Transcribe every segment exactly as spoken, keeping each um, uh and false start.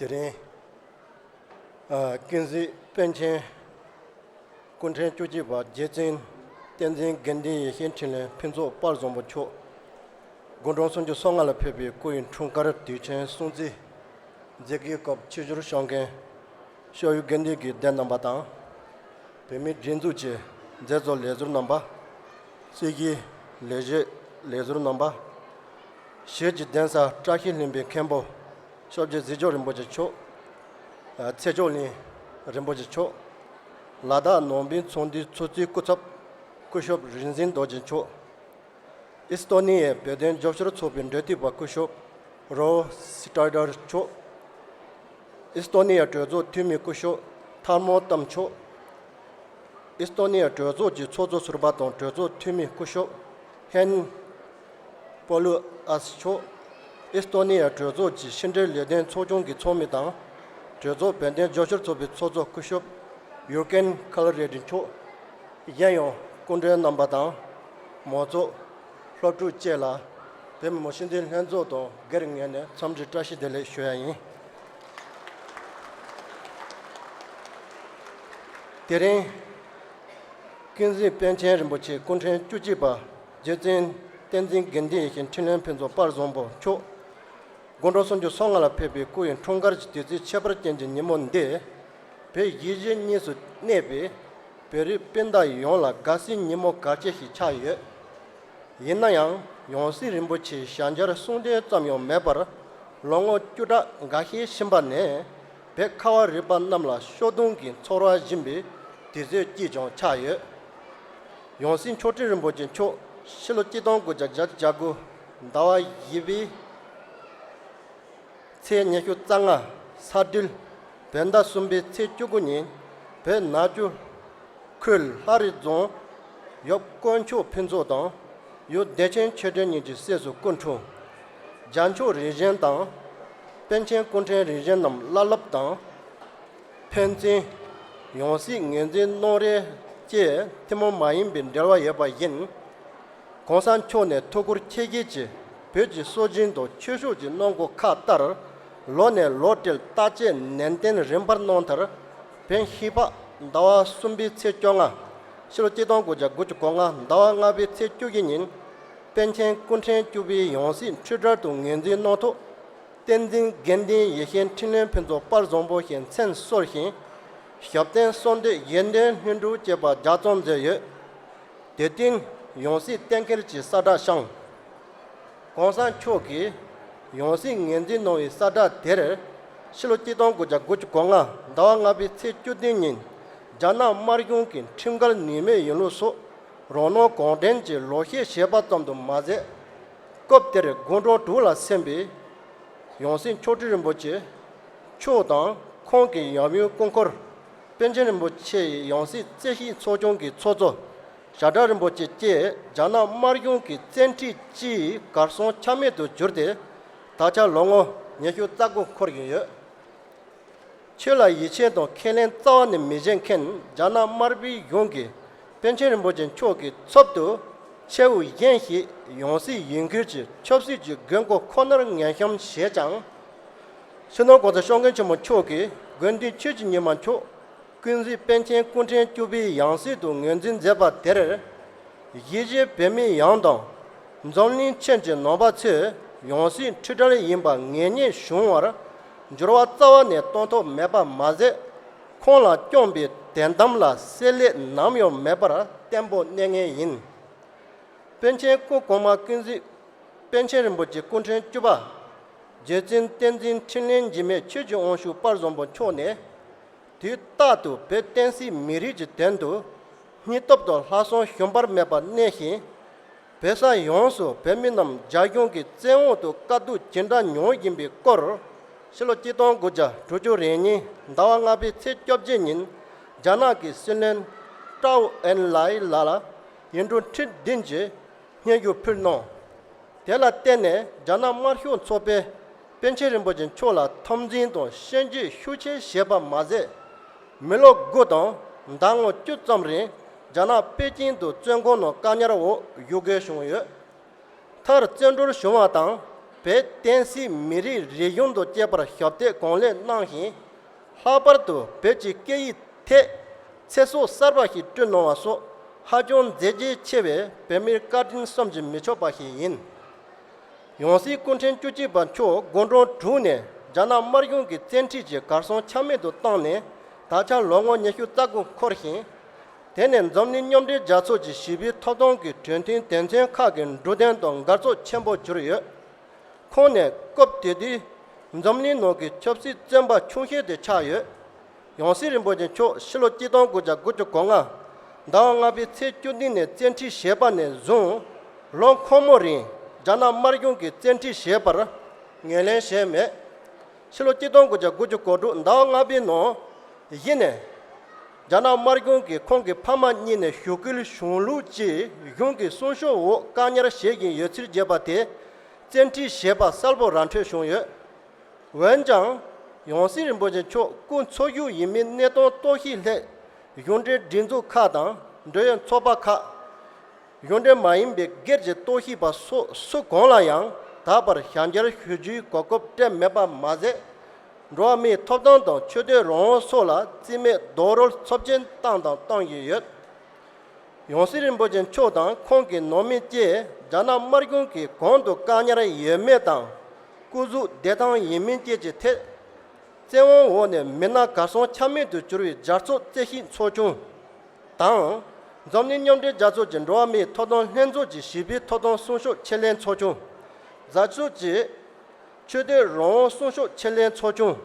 དེ་རིང་། ཨ། ཀུན་གཟིགས་པཎ་ཆེན་སྐུ་ཕྲེང་བཅུ་གཅིག་པ་རྗེ་བཙུན་བསྟན་འཛིན་དགེ་འདུན་ཡེ་ཤེས་འཕྲིན་ལས་ཕུན་ཚོགས་དཔལ་བཟང་པོ་མཆོག་དགུང་གྲངས་སུམ་ཅུ་སོ་ལྔ་ལ་ཕེབས་པའི་སྐུ་ཡི་འཁྲུངས་སྐར་དུས་ཆེན་སྲུང་བརྩིའི་མཛད་སྒོའི་སྐབས་ཆིབས་བསྒྱུར་ཞུ་མཁན་ཤོག་ཡུལ་དགེ་འདུན་གྱི་སྡེ་རྣམ་པ་དང་། བོད་མིའི་སྒྲིག་འཛུགས་ཀྱི་མཛད་གཙོ་ལས་ཟུར་རྣམ་པ། སྲིད་ཀྱི་ལས་བྱེད་ལས་ཟུར་རྣམ་པ། གཞིས་ཀྱི་གདན་ས་བཀྲ་ཤིས་ལྷུན་པོའི་མཁན་པོ་ཤོབ་རྗེ་གཟིགས་མཆོག་རིན་པོ་ཆེ་མཆོག་ཨ། ཚེ་མཆོག་གླིང་རིན་པོ་ཆེ་མཆོག་ལ་དྭགས་ནང་པའི་ཚོགས་འདུའི་ཚོགས་གཙོའི་སྐུ་ཚབ་སྐུ་ཞབས་རིག་འཛིན་རྡོ་རྗེ་མཆོག་ཨི་སི་ཏོ་ནི་ཡའི་བོད་དོན་རྒྱབ་སྐྱོར་ཚོགས་པའི་འབྲེལ་མཐུད་པ་སྐུ་ཞབས་རོ་སི་ཏྲའི་ཌར་མཆོག་ཨི་སི་ཏོ་ནི་ཡའི་གྲོས་ཚོགས་འཐུས་མི་སྐུ་ཞབས་ཐར་མོ་ཏམ་མཆོག་ཨི་སི་ཏོ་ནི་ཡའི་གྲོས་ཚོགས་ཀྱི་ཚོགས་གཙོ་ཟུར་པ་དང་གྲོས་ཚོགས་འཐུས་མི་སྐུ་ཞབས་ཧན་པོ་ལུ་ཨས་མཆོག་ཨི་སི་ཏོ་ནི་ཡའི་གྲོས་ཚོགས་ཀྱི་ཕྱི་འབྲེལ་ལས་དོན་ཚོགས་ཆུང་གི་ཚོགས་མི་དང་། གྲོས་ཚོགས་བོད་དོན་རྒྱབ་སྐྱོར་ཚོགས་པའི་ཚོགས་གཙོ་སྐུ་ཞབས་ཡུར་ཀེན་ཁ་ལ་རེ་ཌི་མཆོག་གཞན་ཡང་སྐུ་མགྲོན་རྣམ་པ་དང་། མང་ཚོགས། སློབ་ཕྲུག་བཅས་ལ་བོད་མི་མང་སྤྱི་འཐུས་ལྷན་ཚོགས་དང་སྒེར་ངོས་ནས་འཚམས་འདྲི་བཀྲ་ཤིས་བདེ་ལེགས་ཞུ་ཡ་ཡིན། དེ་རིང་ཀུན་གཟིགས་པཎ་ཆེན་རིན་པོ་ཆེ་སྐུ་ཕྲེང་བཅུ་གཅིག་པ་རྗེ་བཙུན་བསྟན་འཛིན་དགེ་འདུན་ཡེ་ཤེས་འཕྲིན་ལས་ཕུན་ཚོགས་དཔལ་བཟང་པོ་མཆོག་དགུང་གྲངས་སུམ་ཅུ་སོ་ལྔ་ལ་ཕེབས་པའི་སྐུ་ཡི་འཁྲུངས་སྐར་གྱི་དུས་ཚིགས་ཁྱད་པར་ཅན་གྱི་ཉིན་མོ་འདི། བོད་གཞིས་བྱེས་གཉིས་སུ་གནས་པའི་བོད་རིགས་སྤུན་ཟླ་ཡོངས་ལ་དགའ་བསུའི་ཉིན་མོ་གལ་ཆེ་ཞིག་ཆགས་ཡོད། ཡིན་ན་ཡང་ཡང་སྲིད་རིན་པོ་ཆེའི་ཞལ་མཇལ་གསུང་འདོན་ཙམ་ཡང་མེད་པར་ལོ་ངོ་བཅུ་ཕྲག་འགའ་ཤས་ཕྱིན་པ་ནས་བོད་ཁ་བ་རི་པ་རྣམས་ལ་ཤོག་སྟོང་གི་ཚོར་བ་སྦྱིན་པའི་དུས་ཚོད་ཅིག་ཀྱང་ཆགས་ཡོད། ཡང་སྲིད་མཆོག་སྤྲུལ་རིན་པོ་ཆེ་མཆོག་ཕྱི་ལོ་ཆིག་སྟོང་དགུ་བརྒྱ་བརྒྱད་ཅུ་གྱ་དགུ་ཟླ་བ་བཞི་པའི་ཚེས་ཉི་ཤུ་རྩ་ལྔ་ས་སྦྲུལ་བོད་ཟླ་གསུམ་པའི་ཚེས་བཅུ་དགུ་ཉིན་བོད་ནག་ཆུ་ཁུལ་ལྷ་རི་རྫོང་ཡབ་དཀོན་མཆོག་ཕུན་ཚོགས་དང་ཡུལ་བདེ་ཆེན་ཆོས་སྒྲོན་གཉིས་ཀྱི་སྲས་སུ་སྐུ་འཁྲུངས། རྒྱལ་མཆོག་རིགས་ཞེན་དང་། པཎ་ཆེན་སྐུ་ཕྲེང་རིགས་ཞེན་རྣམས་བླ་སློབ་དང་། ཕན་ཚུན་ཡང་སྲིད་ངོས་འཛིན་གནང་རེས་བཅས་ཐུན་མོང་མ་ཡིན་པའི་འབྲེལ་བ་ཡོད་པ་ཡིན། གོང་ས་མཆོག་ནས་ཐུགས་ཁུར་ཆེ་བཞེས་ཀྱིས་བོད་ཀྱི་སྲོལ་རྒྱུན་དང་ཆོས་ཕྱོགས་ཀྱི་གནང་སྒོ་ཁག་ལྟར་ལོ་ནས་ལོ་བསྒྲིལ་བརྟག་དཔྱད་ནན་ཏན་རིམ་པར་གནང་མཐར་བོད་ཧི་ཕག་ཟླ་བ་གསུམ་པའི་ཚེས་བཅོ་ལྔ་ཕྱི་ལོ་ཆིག་སྟོང་དགུ་བརྒྱ་དགུ་བཅུ་གོ་ལྔ་ཟླ་བ་ལྔ་པའི་ཚེས་བཅུ་བཞི་ཉིན་པཎ་ཆེན་སྐུ་ཕྲེང་བཅུ་པའི་ཡང་སྲིད་འཁྲུལ་བྲལ་དུ་ངོས་འཛིན་གནང་ཐོག་བསྟན་འཛིན་དགེ་འདུན་ཡེ་ཤེས་འཕྲིན་ལས་ཕུན་ཚོགས་དཔལ་བཟང་པོ་ཞེས་མཚན་གསོལ་ཞིང་། ཞབས་བརྟན་གསོལ་འདེབས་གཞན་དོན་ལྷུན་གྲུབ་ཅེས་པ་ལྗགས་རྩོམ་མཛད་ཡོད། དེ་བསྟུན་ཡང་སྲིད་གཏན་འཁེལ་གྱི་གསལ་བསྒྲགས་བཤམས། གོང་ས་མཆོག་གིས་ཡང་སྲིད་ངོས་འཛིན་གནང་བའི་གསལ་བསྒྲགས་དེར་ཕྱི་ལོ་ཆིག་སྟོང་དགུ་བརྒྱ་དགུ་བཅུ་གོ་ལྔ་ཟླ་བ་ལྔ་པའི་ཚེས་བཅུ་བདུན་ཉིན་རྒྱ་ནག་དམར་གཞུང་གི་ཁྲིམས་འགལ་ནུས་མེད་ཡིན་ལུགས་སོགས་རང་སྣང་གང་དྲན་གྱིས་ལོག་བཤད་བྱས་པ་ཙམ་དུ་མ་ཟད། སྐབས་དེར་དགུང་གྲངས་དྲུག་ལ་སོན་པའི་ཡང་སྲིད་མཆོག་སྤྲུལ་རིན་པོ་ཆེ་མཆོག་དང་ཁོང་གི་ཡབ་ཡུམ་སྐུ་འཁོར་པཎ་ཆེན་རིན་པོ་ཆེ་ཡི་ཡང་སྲིད་རྩོད་གཞི་ཚོགས་ཆུང་གི་ཚོགས་གཙོ་ཞྭ་སྒྲ་རིན་པོ་ཆེ་བཅས་རྒྱ་ནག་དམར་གཞུང་གི་བཙན་ཁྲིད་ཀྱིས་གར་སོང་ཆ་མེད་དུ་གྱུར་ཏེ་ད་ཆ་ལོ་ངོ་ཉི་ཤུ་རྩ་དགུ་འཁོར་བཞིན་ཡོད། ཆོས་ལ་ཡིད་ཆེས་དང་ཁས་ལེན་རྩ་བ་ནས་མི་བྱེད་མཁན་རྒྱ་ནག་དམར་པོའི་གཞུང་གིས་པཎ་ཆེན་རིན་པོ་ཆེ་མཆོག་གི་ཚབ་ཏུ་ཆེ་བོ་གཞན་ཞིག་ཡང་སྲིད་ཡིན་ཁུལ་གྱིས་ཆབ་སྲིད་ཀྱི་དགོས་མཁོ་ཁོ་ནར་ངན་བཤམས་བྱས་ཀྱང་། སྤྱི་ནོར་༸གོང་ས་༸སྐྱབས་མགོན་ཆེན་པོ་མཆོག་གིས་དགེ་འདུན་ཆོས་ཀྱི་ཉི་མ་མཆོག་ཀུན་གཟིགས་པཎ་ཆེན་སྐུ་ཕྲེང་བཅུ་པའི་ཡང་སྲིད་དུ་ངོས་འཛིན་མཛད་པ་དེར། གཞིས་བྱེས་བོད་མི་ཡོངས་དང་། འཛམ་གླིང་ཁྱོན་གྱི་ནང་པ་ཚོས་ཡང་སྲིད་འཁྲུལ་བྲལ་ཡིན་པ་ངེས་རྙེད་བྱུང་བར་འགྱུར་བ་རྩ་བ་ནས་གཏོང་ཐབས་མེད་པ་མ་ཟད། ཁོང་ལ་བསྐྱངས་པའི་དད་དམ་ལ་བསྲེ་ལྷད་ནམ་ཡང་མེད་པར་བརྟན་པོ་གནས་ངེས་ཡིན། པཎ་ཆེན་སྐུ་གོང་མ་ཀུན་གཟིགས་པཎ་ཆེན་རིན་པོ་ཆེ་སྐུ་ཕྲེང་བཅུ་པ་རྗེ་བཙུན་བསྟན་འཛིན་འཕྲིན་ལས་འཇིགས་མེད་ཆོས་ཀྱི་དབང་ཕྱུག་དཔལ་བཟང་པོ་མཆོག་ནས། དུས་རྟག་ཏུ་བོད་བསྟན་སྲིད་མི་རིགས་ཀྱི་དོན་དུ་སྙིང་སྟོབས་དང་ལྷག་བསམ་ཞུམ་པ་མེད་པར་གནས་ཤིང་། བོད་ས་ཡོངས་སུ་བོད་མི་རྣམས་རྒྱ་གཞུང་གི་བཙན་འོག་ཏུ་དཀའ་སྡུག་ཇི་འདྲ་མྱོང་བཞིན་པའི་སྐོར། ཕྱི་ལོ་ཆིག་སྟོང་དགུ་བརྒྱ་དྲུག་ཅུ་རེ་གཉིས་ཟླ་བ་ལྔ་པའི་ཚེས་བཅོ་བརྒྱད་ཉིན་རྒྱ་ནག་གི་སྲིད་བློན་ཀྲའོ་ཨེན་ལའེ་ལགས་ལ་ཡིག་འབྲུ་ཁྲི་བདུན་གྱི་སྙན་ཞུ་ཕུལ་གནང་། དེ་ལ་བརྟེན་ནས་རྒྱ་ནག་དམར་ཤོག་ཚོགས་པས་པཎ་ཆེན་རིན་པོ་ཆེ་མཆོག་ལ་འཐབ་འཛིང་དང་ཤན་འབྱེད་ཤུགས་ཆེ་བྱས་པ་མ་ཟད། མི་ལོ་དགུ་དང་ཟླ་ངོ་བཅུ་ཙམ་རིང་རྒྱ་ནག་པེ་ཅིང་དུ་བཙོན་ཁང་ནང་བཀག་ཉར་འོག་བཞུགས་དགོས་བྱུང་ཡོད། མཐར་བཙོན་གྲོལ་བྱུང་བ་དང་ བོད་བསྟན་སྲིད་མི་རིགས་རིག་གཞུང་དང་བཅས་པར་ཞབས་འདེགས་གང་ལེགས་གནང་ཞིང་། ལྷག་པར་དུ་བོད་ཀྱི་སྐད་ཡིག་ཐད་ཚེ་སྲོག་གསར་པ་ཞིག་བསྐྲུན་གནང་བ་སོགས་ཧ་ཅང་མཛད་རྗེས་ཆེ་བའི་བོད་མིར་བཀའ་དྲིན་བསམ་གྱིས་མི་ཆོག་པ་ཞིག་ཡིན། ཡང་སྲིད་སྐུ་ཕྲེང་བཅུ་གཅིག་པ་མཆོག་དགུང་གྲངས་དྲུག་ནས་རྒྱ་ནག་དམར་གཞུང་གི་བཙན་ཁྲིད་ཀྱི་གར་སོང་ཆ་མེད་དུ་བཏང་ནས་ད་ཆ་ལོ་ངོ་ཉི་ཤུ་རྩ་དགུ་འཁོར་ཞིང་། དེ་ནས་འཛམ་གླིང་མཉམ་འབྲེལ་རྒྱལ་ཚོགས་ཀྱི་ཞི་བའི་ཐོབ་ཐང་གི་གྲོས་མཐུན་དོན་ཚན་ཁག་གི་འབྲུ་དོན་དང་འགལ་ཚོགས་ཆེན་པོ་གྱུར་ཡོད། ཁོང་ནི་སྐབས་དེ་དུས་འཛམ་གླིང་ནང་གི་ཆབ་སྲིད་བཙོན་པ་ཆུང་ཤོས་དེ་ཆགས་ཡོད། ཡང་སྲིད་རིན་པོ་ཆེ་མཆོག་ཕྱི་ལོ་གཅིག་སྟོང་དགུ་བརྒྱ་དགུ་བཅུ་གོ་ལྔ་ཟླ་བ་ལྔ་པའི་ཚེས་བཅུ་བདུན་ནས་བཙན་ཁྲིད་བྱས་པ་ནས་བཟུང་ལོ་འཁོར་མོ་རིང་རྒྱ་ནག་དམར་གཞུང་གིས་བཙན་ཁྲིད་བྱས་པར་ངོས་ལེན་བྱས་མེད། ཕྱི་ལོ་གཅིག་སྟོང་དགུ་བརྒྱ་དགུ་བཅུ་གོ་དྲུག་ཟླ་བ་ལྔ་པའི་ནང་གཞི་ནས། རྒྱ་ནག་དམར་གཞུང་གིས་ཁོང་གི་ཕ་མ་གཉིས་ནས་ཞུ་སྐུལ་བྱུང་ལུགས་ཀྱིས་གཞུང་གི་གསུང་ཤོག་འོག་བཀག་ཉར་བྱེད་བཞིན་ཡོད་ཚུལ་བརྗོད་པ་དེ་བཙན་ཁྲིད་བྱས་པ་གསལ་པོ་ར་འཕྲོད་བྱུང་ཡོད། འོན་ཀྱང་། ཡང་སྲིད་རིན་པོ་ཆེ་མཆོག་སྐུ་འཚོ་བཞུགས་ཡིན་མིན་གནས་སྟངས་རྟོག་ཞིབ་སླད་གཞུང་འབྲེལ་སྒྲིག་འཛུགས་ཁག་དང་འབྲེལ་ཡོད་ཚོགས་པ་ཁག་གཞུང་འབྲེལ་མ་ཡིན་པའི་སྒེར་གྱི་རྟོག་ཞིབ་པ་སོགས་སུ་གང་ལ་ཡང་ད་བར་ཞལ་མཇལ་ཞུ་རྒྱུའི་གོ་སྐབས་སྤྲད་མེད་པ་མ་ཟད། འགྲོ་བ་མིའི་ཐོབ་ཐང་དང་ཆོས་དད་རང་དབང་སོགས་ལ་རྩིས་མེད་རྡོག་རོལ་ཚབས་ཆེན་བཏང་དང་བཏང་བཞིན་ཡོད། ཡང་སྲིད་རིན་པོ་ཆེ་མཆོག་དང་ཁོང་གི་ནང་མི་བཅས་རྒྱ་ནག་དམར་གཞུང་གིས་གང་དུ་བཀག་ཉར་ཡོད་མེད་དང་སྐུ་གཟུགས་བདེ་ཐང་ཡིན་མིན་བཅས་ཀྱི་ཐད། བཙན་དབང་འོག་ནས་མི་སྣ་གར་སོང་ཆ་མེད་དུ་གྱུར་བའི་སྦྱར་ཚོགས་རྩོད་གཞི་ཚོགས་ཆུང་དང་། འཛམ་གླིང་མཉམ་འབྲེལ་རྒྱལ་ཚོགས་ཀྱི་འགྲོ་བ་མིའི་ཐོབ་ཐང་ལྷན་ཚོགས་ཀྱི་ཞི་བའི་ཐོབ་ཐང་གསུང་ཤོག་ཆེད་ལས་ཚོགས་ཆུང་། རྒྱལ་ཚོགས་ཀྱི་ཆོས་དད་རང་དབང་གསུང་ཤོག་ཆེད་ལས་ཚོགས་ཆུང་།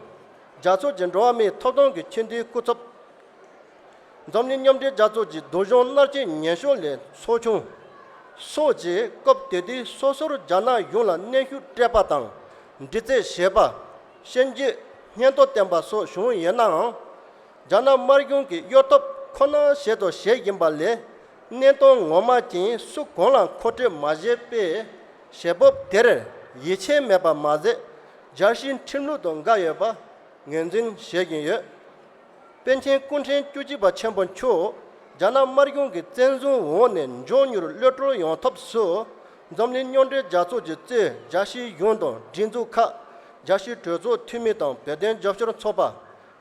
རྒྱལ་ཚོགས་ཀྱི་འགྲོ་བ་མིའི་ཐོབ་ཐང་གི་ཆེས་མཐོའི་སྐུ་ཚབ། འཛམ་གླིང་མཉམ་འབྲེལ་རྒྱལ་ཚོགས་ཀྱི་སྡུག་སྦྱོང་མནར་གཅོད་ཉེན་སྐྱོབ་ལས་ཚོགས་ཆུང་སོགས་ཀྱིས་སྐབས་དེ་དུས་སོ་སོར་རྒྱ་ནག་གཞུང་ལ་གནོན་ཤུགས་སྤྲད་པ་དང་། འདྲི་རྩད་བྱས་པ། ཤན་འབྱེད་སྙན་ཐོ་བསྟན་པ་སོགས་བྱུང་ཡོད་ནའང་། རྒྱ་ནག་དམར་གཞུང་གིས་གཡོ་ཐབས་ཁོ་ན་བྱས་དང་བྱེད་བཞིན་པ་ལས་གནས་སྟངས་ངོ་མ་ཅན་སུ་གང་ལ་མཁོ་སྤྲོད་མ་བྱས་པས་བྱེད་བབ་དེར་ཡིད་ཆེས་མེད་པ་མ་ཟད། རྒྱལ་སྤྱིའི་ཁྲིམས་ལུགས་དང་འགལ་ཡོད་པ་ངོས་འཛིན་བྱེད་བཞིན་ཡོད། པཎ་ཆེན་སྐུ་ཕྲེང་བཅུ་གཅིག་པ་ཆེན་པོ་མཆོག་རྒྱ་ནག་དམར་གཞུང་གི་བཙན་བཟུང་འོག་ནས་མགྱོགས་མྱུར་གློད་བཀྲོལ་ཡོང་ཐབས་སུ་འཛམ་གླིང་མཉམ་འབྲེལ་རྒྱལ་ཚོགས་ཀྱིས་གཙོས་རྒྱལ་སྤྱིའི་གཞུང་དང་སྒྲིག་འཛུགས་ཁག་རྒྱལ་སྤྱིའི་གྲོས་ཚོགས་འཐུས་མི་དང་བོད་དོན་རྒྱབ་སྐྱོར་ཚོགས་པ།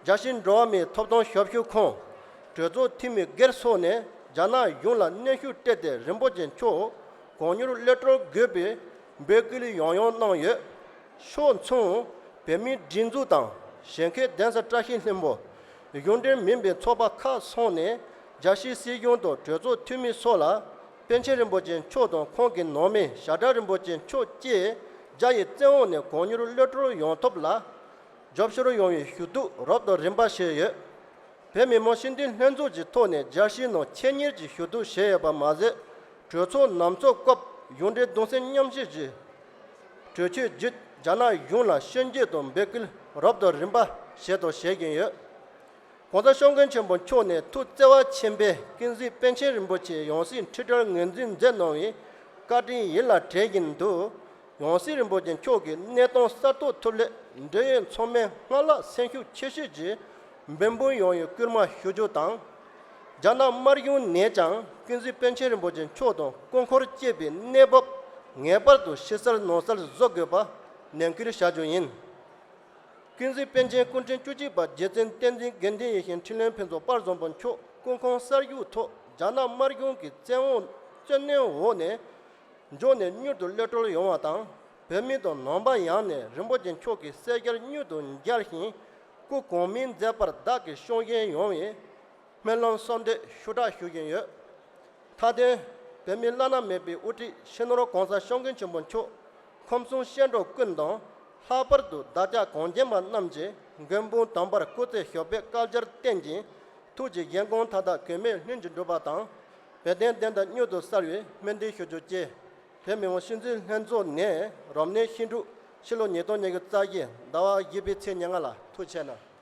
རྒྱལ་སྤྱིའི་འགྲོ་བ་མིའི་ཐོབ་ཐང་ཞབས་ཞུ་ཁང་། གྲོས་ཚོགས་འཐུས་མི་སྒེར་སོགས་ནས་རྒྱ་ནག་གཞུང་ལ་གནོན་ཤུགས་སྤྲད་དེ་རིན་པོ་ཆེ་མཆོག་གང་མྱུར་གློད་བཀྲོལ་དགོས་པའི་འབོད་སྐུལ་ཡང་ཡང་གནང་ཡོད། ཕྱོགས་མཚུངས། བོད་མིའི་སྒྲིག་འཛུགས་དང་གཞིས་ཁྱོན་གདན་ས་བཀྲ་ཤིས་ལྷུན་པོ། གཞུང་འབྲེལ་མིན་པའི་ཚོགས་པ་ཁག་སོགས་ནས་རྒྱལ་སྤྱིའི་སྲིད་གཞུང་དང་གྲོས་ཚོགས་འཐུས་མི་སོགས་ལ་པཎ་ཆེན་རིན་པོ་ཆེ་མཆོག་དང་ཁོང་གི་ནང་མི་ཞྭ་སྒྲ་རིན་པོ་ཆེ་མཆོག་བཅས་རྒྱ་ཡི་བཙན་འོག་ནས་གང་མྱུར་གློད་བཀྲོལ་ཡོང་ཐབས་ལ་རྒྱབ་སྐྱོར་ཡོང་བའི་ཞུ་གཏུག་རབ་དང་རིམ་པ་བྱས་ཡོད། བོད་མི་མང་སྤྱི་འཐུས་ལྷན་ཚོགས་ཀྱི་ཐོག་ནས་རྒྱལ་སྤྱིའི་ནང་ཆེད་གཉེར་གྱི་ཞུ་གཏུག་བྱས་ཡོད་པ་མ་ཟད། གྲོས་ཚོགས་ནམ་ཚོགས་སྐབས་གཞུང་འབྲེལ་གདུང་སེམས་མཉམ་སྐྱེད་ཀྱི་གྲོས་ཆོད་བརྒྱུད་རྒྱ་ནག་གཞུང་ལ་སྐྱོན་བརྗོད་དང་འབོད་སྐུལ་རབ་དང་རིམ་པ་བྱས་དང་བྱེད་བཞིན་ཡོད། ༸གོང་ས་སྐྱབས་མགོན་ཆེན་པོ་མཆོག་ནས་ཐུགས་བརྩེ་བ་ཆེན་པོས་ཀུན་གཟིགས་པཎ་ཆེན་རིན་པོ་ཆེའི་ཡང་སྲིད་ཁྲི་བྲག་ངོས་འཛིན་མཛད་གནང་བའི་བཀའ་དྲིན་ཡིད་ལ་དྲན་བཞིན་དུ། ཡང་སྲིད་རིན་པོ་ཆེ་མཆོག་གི་གནས་སྟངས་གསར་གཏོད་ཐུབ་སླད་འབྲེལ་ཡོད་ཚང་མས་སྔར་ལྷག་སེམས་ཤུགས་ཆེ་བསྐྱེད་ཀྱིས་འབད་འབུངས་ཡོང་བའི་སྐུལ་མ་ཞུ་རྒྱུ་དང་། རྒྱ་ནག་དམར་གཞུང་ནས་ཀྱང་ཀུན་གཟིགས་པཎ་ཆེན་རིན་པོ་ཆེ་མཆོག་དང་སྐུ་འཁོར་བཅས་པའི་གནས་བབ་ངེས་པར་དུ་ཕྱི་གསལ་ནང་གསལ་བཟོ་དགོས་པ་ནན་སྐུལ་བྱ་རྒྱུ་ཡིན། ཀུན་གཟིགས་པཎ་ཆེན་སྐུ་ཕྲེང་བཅུ་གཅིག་པ་རྗེ་བཙུན་བསྟན་འཛིན་དགེ་འདུན་ཡིད་བཞིན་འཕྲིན་ལས་ཕུན་ཚོགས་དཔལ་བཟང་པོ་མཆོག་སྐུ་ཁམས་གསར་བཞུགས་ཐོག་རྒྱ་ནག་དམར་གཞུང་གི་བཙན་དབང་བཙོན་གནོན་འོག་ནས་མགྱོགས་ནས་མྱུར་དུ་གློད་བཀྲོལ་ཡོང་བ་དང་། བོད་མི་དང་ནང་པ་ཡོངས་ནས་རིན་པོ་ཆེ་མཆོག་གི་སྲས་མཇལ་མྱུར་དུ་མཇལ་ཞིང་སྐུ་གོང་མའི་མཛད་པར་བདག་གིས་སྐྱོང་བཞིན་ཡོང་བའི་སྨོན་ལམ་གསོལ་འདེབས་ཞུ་དག་ཞུ་བཞིན་ཡོད། མཐའ་དོན། བོད་མིའི་བླ་ན་མེད་པའི་དབུ་ཁྲིད་སྤྱི་ནོར་༸གོང་ས་༸སྐྱབས་མགོན་ཆེན་པོ་མཆོག་སྐུ་གསུང་སྤྱན་གྲོགས་ཀུན་དང་། ལྷག་པར་དུ་བདག་ཅག་གངས་ཅན་པ་རྣམས་ཀྱི་མགོན་དཔུང་དམ་པར་སྐུ་ཚེ་ཞབས་པད་བསྐལ་བརྒྱར་བརྟན་ཅིང་། ཐུགས་ཀྱི་བཞེད་དགོངས་མཐའ་དག་གེགས་མེད་ལྷུན་གྱིས་འགྲུབ་པ་དང་། བོད་དོན་བདེན་མཐའ་མྱུར་དུ་གསལ་བའི་སྨོན་འདུན་ཞུ་རྒྱུ་བཅས། བོད་མི་མང་སྤྱི་འཐུས་ལྷན་ཚོགས་ནས་རབ་གནས་ཤིང་འབྲུག་ཕྱི་ལོ་ཉིས་སྟོང་ཉི་ཤུ་རྩ་བཞི་ཟླ་བ་བཞི་པའི་ཚེས་ཉེར་ལྔ་ལ། ཐུགས་རྗེ་གནང་།